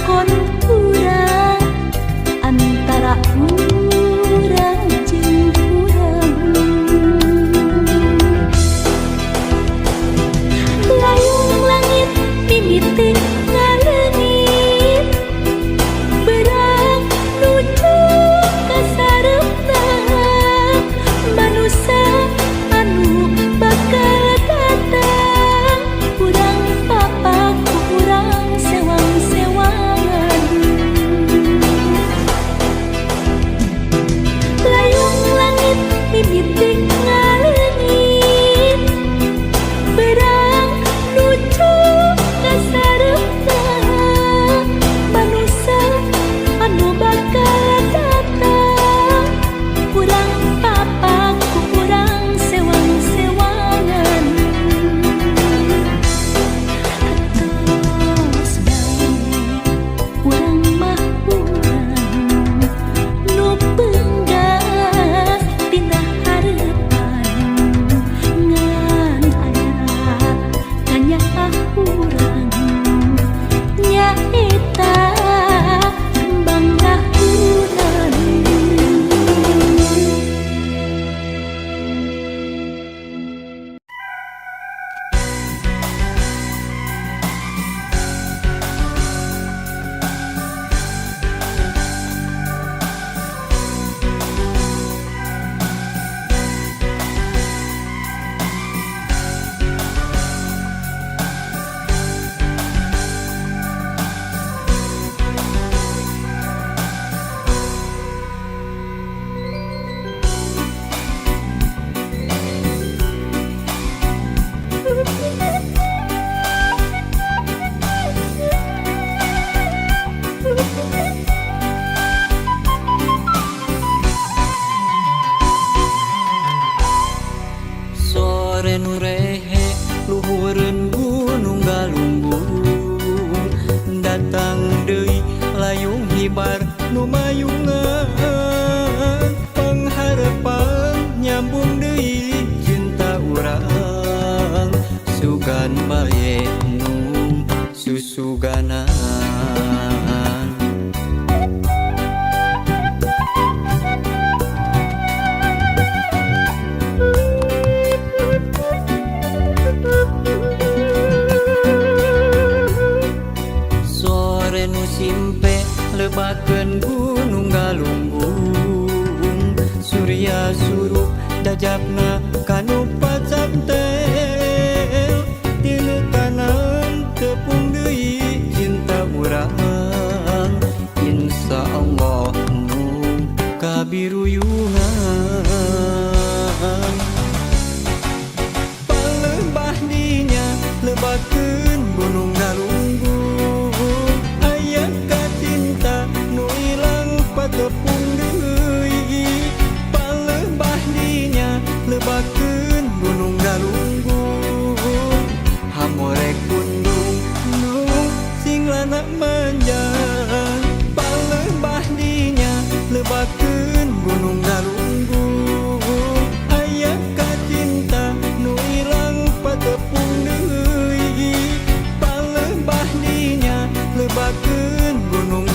lalakon urang antara urang jeung urang. Layung langit mimiti ngaleungit, berang nuju ka sareupna. Manusa anu bakal datang, urang papak ku urang sewang-sewangan. Layung langit mimiti ngaleungit, berang nuju ka sareupna. Manusa anu bakal datang, urang papak ku urang sewang-sewangan. Atos bae urang mah, urang nu peunggas tina hareupan, ngan aya kanyaah urang nyaeta kembang rahunan. Sore nu rehe luhureun Gunung Galunggung, datang deui layung hibar nu mayungan. Pangharepan nyambung deui cinta urang, sugan bae nu susuganan. Sore nu simpe lebakeun Gunung Galunggung, Surya surup dajapna kanu pacantel. Tina tanan tepung deui cinta urang, Insya Allah nu kabiruyungan. Palembah dinya lebakeun Gunung Galunggung, aya kacinta nu ilang patepung deui. Palembah dinya lebakeun Gunung Galunggung, hamore kundung nu sing lana manjang. Palembah dinya lebakeun Gunung Galunggung, aya kacinta nu ilang patepung deui. Palembah dinya lebakeun Gunung